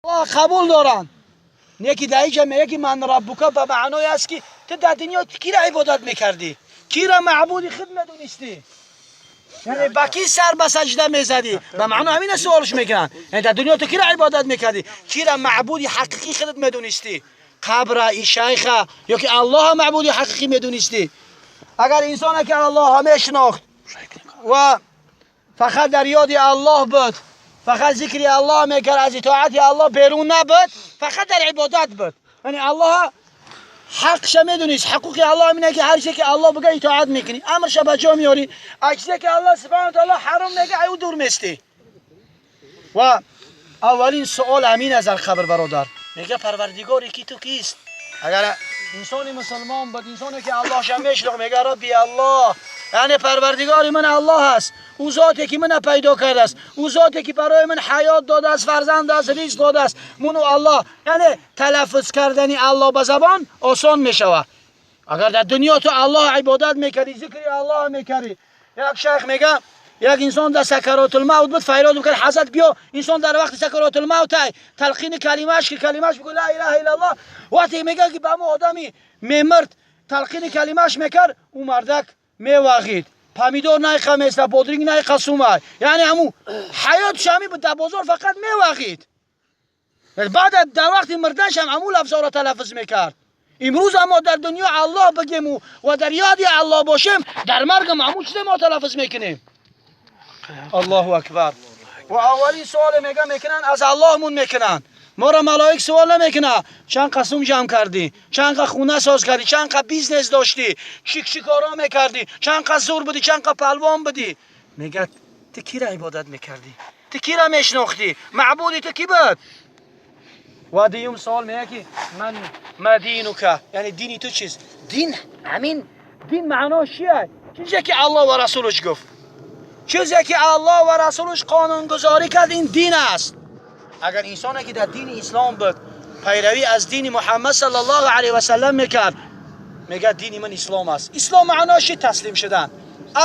Қабул доранд. Неки дар инҷа мега ки من ربك ба маъное аст ки ту дар дунё кира ибодат мекардӣ, кира маъбуди худ медонистӣ, яъне ба ки сар ба саҷда мезадӣ? Ба маъно ҳамина суолш мекунанд. Яъне дар дунё ту кира ибодат мекардӣ, кира маъбуди ҳақиқӣ худат медонистӣ? Қабра и шайха ё ки Аллоҳа маъбуди ҳақиқӣ медонистӣ? Агар инсоне ки Аллоҳа мешинохт ва фақат дар ёди Аллоҳ буд, фақат зикри Аллоҳ мекард, аз итоати Аллоҳ берун набуд, фақат дар ибодат буд, яъне Аллоҳ ҳақша медонист. Ҳуқуқи Аллоҳ ине ки ҳар чизе ки Аллоҳ бигӯяд, итоат мекунӣ, амрша ба ҷо меорӣ, аз чизе ки Аллоҳ субҳана таоло ҳаром мега, ай ӯ дур местӣ. Ва аввалин суол ҳамин аст дар қабр, бародар. Мега: «Парвардигори ки ту кист?» Агар инсони мусулмон буд, инсоне ки Аллоҳша мешинохт, мега: «ربي الله», яъне парвардигори ман Аллоҳ аст, ӯ зоте ки мана пайдо кардааст, ӯ зоте ки барои ман ҳаёт додааст, фарзанд аст, ризқ додааст, муну Аллоҳ. Яъне талаффуз кардани Аллоҳ ба забон осон мешавад, агар дар дунё ту Аллоҳ ибодат мекардӣ, зикри Аллоҳ мекардӣ. Як шайх мега, як инсон дар сакаротулмавт буд, фарёд мекард: «Ҳазрат, биё!» Инсон дар вақти сакаротулмавт ай талқини калимааш ки калимааш бигӯ ла илаҳа иллаллоҳ. Вақте мега ки ба ҳамон одами мемирд талқини калимааш мекард, ӯ мардак мевағид: помидор найқа места, бодринг найқа сума. Яъне ҳамун ҳаётш ҳамин буд, дар бозор фақат мевағид. Баъд дар вақти мирданшам ҳамун лафзҳоро талаффуз мекард. Имрӯз аммо дар дунё Аллоҳ бигему ва дар ёди Аллоҳ бошем, дар маргам ҳамун чизе мо талаффуз мекунем. Аллоҳу акбар! Ва аввалин суоле мега мекунанд, аз Аллоҳмун мекунанд. Моро малоик суол намекунад: чанд қа сум ҷамъ кардӣ, чанд қа хона соз кардӣ, чанд қа бизнес доштӣ, чӣ чӣ коро мекардӣ, чанд қа зур будӣ, чанд қа палвон будӣ. Мегӯяд: «Ту кира ибодат мекардӣ? Ту кира мешинохтӣ? Маъбуди ту кӣ буд?» Ва дуюм суол мега ки من ما دينك, яъне дини ту чист? Дин ҳамин дин маънош чия? Чизе ки Аллоҳ ва расулаш гуфт, чизе ки Аллоҳ ва расулаш қонунгузорӣ кард, ин дин аст. Агар инсоне ки дар дини ислом буд, пайравӣ аз дини Муҳаммад саллаллоҳу алайҳи васаллам мекард, мегӯяд: «Дини ман ислом аст». Ислом маънош чи? Таслим шудан.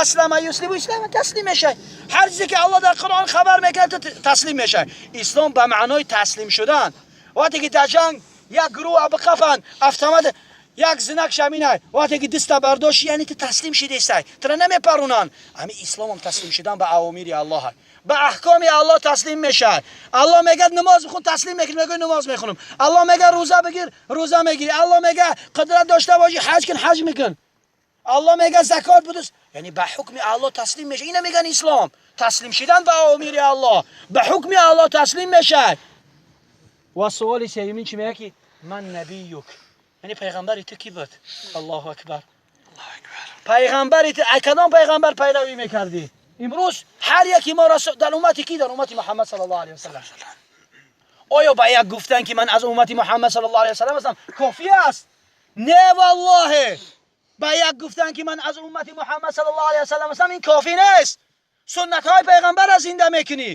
أسلم يسلم ислом, таслим мешавӣ. Ҳар чизе ки Аллоҳ дар Қуръон хабар мекард, ту таслим мешавӣ. Ислом ба маънои таслим шудан. Вақте ки дар ҷанг як гурӯҳ биқафанд, автомат як знак шаминай, вақте ки диста бардошти, яъне ту таслим шидестай, тура намепарунанд. Ҳамин исломам таслим шудан ба авомири Аллоҳ, ба аҳкоми Аллоҳ таслим мешавад. Аллоҳ мегӯяд: «Намоз бихун», таслим мекунӣ, мегӯяд: «Намоз мехунам». Аллоҳ мегӯяд: «Рӯза бигир», рӯза мегирӣ. Аллоҳ мегӯяд: «Қудрат дошта бошӣ, ҳаҷ кун», ҳаҷ мекун. Аллоҳ мегӯяд: «Закот бидус», яъне ба ҳукми Аллоҳ таслим мешавад. Ина мегӯян ислом, таслим шидан ба авомири Аллоҳ, ба ҳукми Аллоҳ таслим мешавад. Ва суоли сеюмин чӣ мегӯяд ки من نبيك, яъне пайғамбари ту кӣ буд? Аллоҳу акбар! Пайғамбари ту, ай кадом пайғамбар пайравӣ мекардӣ? Имрӯз ҳар яки мо дар уммати кӣ? Дар уммати Муҳаммад саллаллоҳу алайҳи васаллам. Оё ба як гуфтан ки ман аз уммати Муҳаммад саллаллоҳу алайҳи васаллам ҳастам, кофӣ аст? Не, валлоҳе, ба як гуфтан ки ман аз уммати Муҳаммад саллаллоҳу алайҳи васаллам ҳастам, ин кофӣ нест. Суннатҳои пайғамбарро зинда мекунӣ,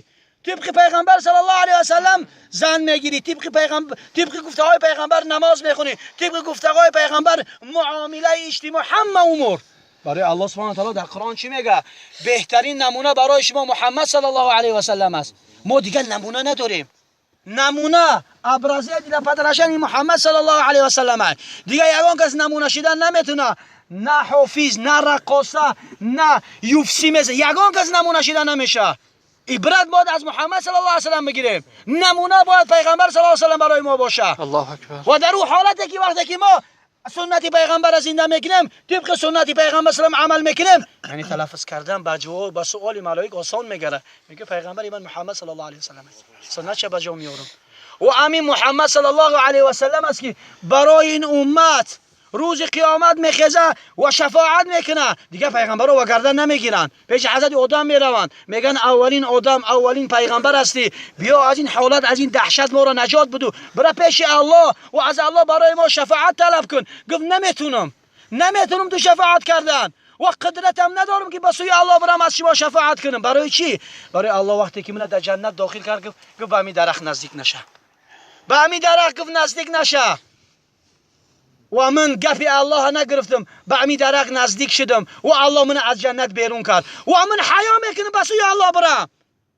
тибқи пайғамбар саллаллоҳу алайҳи васаллам зан мегирӣ, тибқи пайғамбар, тибқи гуфтаҳои пайғамбар намоз мехонӣ, тибқи гуфтаҳои пайғамбар муомилаи иҷтимоъ, ҳама умур. Барои Аллоҳ субҳана таоло дар Қуръон чӣ мега? Беҳтарин намуна барои шумо Муҳаммад саллаллоҳу алайҳи васаллам аст. Мо дигар намуна надорем. Намуна, образец для подражания Муҳаммад саллаллоҳу алайҳи васаллам аст. Дигар ягон кас намуна шидан наметуна, на ҳофиз, на раққоса, на юфси меза, ягон кас намуна шидан намешавад. Ибрат бояд аз Муҳаммад саллаллоҳу алайҳи васаллам бигирем. Намуна бояд пайғамбар саллаллоҳу алайҳи васаллам барои мо бошад. Аллоҳу акбар! Ва дар ӯ ҳолате ки вақте ки мо суннати пайғамбарро зинда мекунем, тибқи суннати пайғамбар салам амал мекунем, яъне талаффуз кардан ба ҷавоб ба суоли малоик осон мегардад. Мегӯяд: «Пайғамбари ман Муҳаммад саллаллоҳу алайҳи васаллам аст, суннатша ба ҷо меорам». Ва ҳамин Муҳаммад саллаллоҳу алайҳи васаллам аст ки барои ин уммат рӯзи қиёмат мехеза ва шафоат мекунад. Дигар пайғамбарро ва гардан намегиранд, пеши ҳазрати Одам мераванд, мегӯянд: «Аввалин одам, аввалин пайғамбар ҳастӣ, биё, аз ин ҳолат, аз ин даҳшат моро наҷот буду, бира пеши Аллоҳ ва аз Аллоҳ барои мо шафоат талаб кун». Гуфт: «Наметунам, наметунам ту шафоат кардан ва қудратам надорам ки ба сӯи Аллоҳ бирам, аз шумо шафоат кунам». Барои чӣ? Барои Аллоҳ вақте ки мана дар ҷаннат дохил кард, гуфт: «Ба ҳамин дарахт наздик наша, ба ҳамин дарахт», гуфт, «наздик наша». Ва ман гапи Аллоҳа нагирифтам, ба ҳамин дарахт наздик шудам ва Аллоҳ мана аз ҷаннат берун кард. Ва ман ҳаё мекунам ба сӯи Аллоҳ бирам.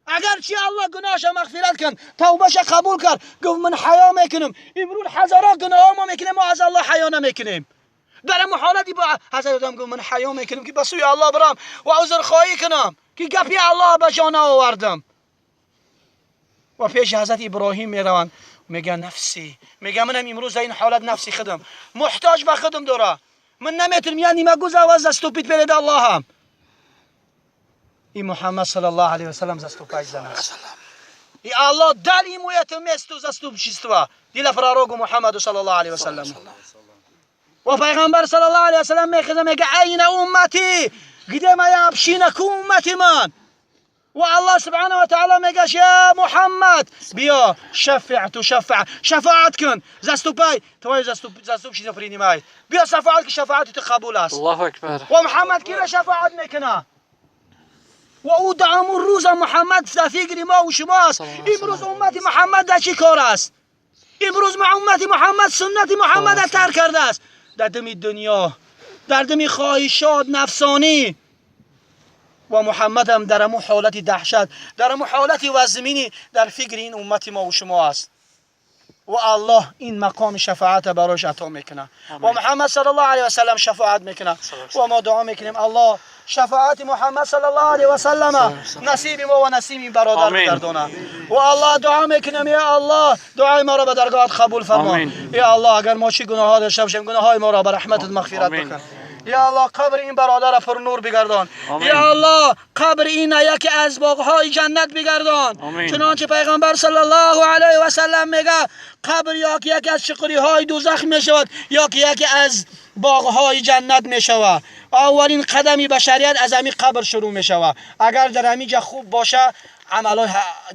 Агарчи Аллоҳ гуноҳша мағфират кун, тавбаша қабул кард, гуфт ман ҳаё мекунам. Имрӯз ҳазорҳо гуноҳ мо мекунем, мо аз Аллоҳ ҳаё намекунем. Дар ҳамон ҳолати бо ҳазрат Одам гуфт ман ҳаё мекунам ки ба сӯи Аллоҳ бирам ва узрхоҳӣ кунам ки гапи Аллоҳ ба ҷо наовардам. Ва пеши ҳазрат Иброҳим мераванд, мегӯяд нафсӣ, мегӯяд манам имрӯз дар ин ҳолат нафси худам муҳтоҷ ба худам дора, ман наметавонам, я не могу за вас заступить перед Аллоҳом. И Мухаммад саллаллаху алейхи вассалам заступать за нас. И Аллах дал ему это место заступничества для пророку Мухаммаду саллаллаху алейхи вассалам. Ва пайғамбар саллаллаху алейхи вассалам мехеза, мега: айна уммати, где моя община, ку уммати ман? Ва Аллоҳ субҳанаҳу ва таъала мегаш: я Мухаммад, биё, шафиъ тушаффаъ, шафоат кун, заступай, твою заступничество принимай, биё шафоат ки шафоати ту қабул аст. Аллоҳу акбар. Ва Муҳаммад кира шафоат мекуна? Ва ӯ дар ҳамун рӯза Муҳаммад дар фикри мо ва шумо аст. Имрӯз уммати Муҳаммад дар чӣ кор аст? Имрӯз уммати Муҳаммад суннати Муҳаммадро тарк кардааст дар дами дунё, дар дами хоҳишот нафсонӣ. Ва Муҳаммадам дар ҳамун ҳолати даҳшат, дар ҳамун ҳолати вазминӣ дар фикри ин уммати мо ва шумо аст. Ва Аллоҳ ин мақоми шафоата барош ато мекунад ва Муҳаммад саллаллоҳу алайҳи васаллам шафоат мекунад. Ва мо дуо мекунем, Аллоҳ шафоати Муҳаммад саллаллоҳу алайҳи васаллама насиби мо ва насиби ин бародар бигардонад. Ва Аллоҳ дуо мекунем, я Аллоҳ, дуои моро ба даргоҳат қабул фармо. Я Аллоҳ, агар мо чӣ гуноҳҳо дошта бошем, гуноҳҳои моро ба раҳматат мағфират бикун. Я Аллоҳ, қабри ин бародарро пурнур бигардон. Я Аллоҳ, қабри ина яке аз боғҳои ҷаннат бигардон. Чунончи пайғамбар саллаллоҳу алайҳи васаллам мега: қабр ё ки яке аз чуқуриҳои дӯзах мешавад, ё ки яке аз боғҳои ҷаннат мешавад. Аввалин қадами башарият аз ҳамин қабр шурӯъ мешавад. Агар дар ҳамин ҷа хуб боша, амалҳои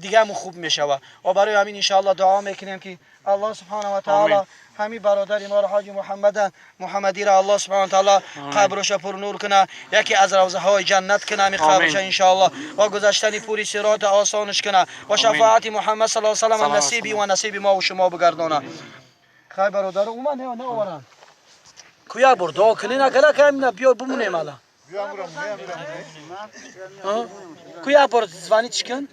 дигаамон хуб мешавад. Ва барои ҳамин иншоаллоҳ дуо мекунем ки Аллоҳ субҳанаҳу ва таъало ҳамин бародари моро, ҳоҷи Муҳаммада Муҳаммадиро, Аллоҳ субҳанаҳу ва таъало қабрашо пурнур куна, яке аз равзаҳои ҷаннат куна ҳамин қабрашо иншоаллоҳ, ва гузаштани пури сирота осонаш куна, ва шафоати Муҳаммад саллаллоҳу алайҳи васаллам насиби ва насиби мо ва шумо бигардона. Хай, бародаро, ума не наоваранд, куя бур дуо кунӣ накара кам, биё бимонем ала. Куя бур звонить кун.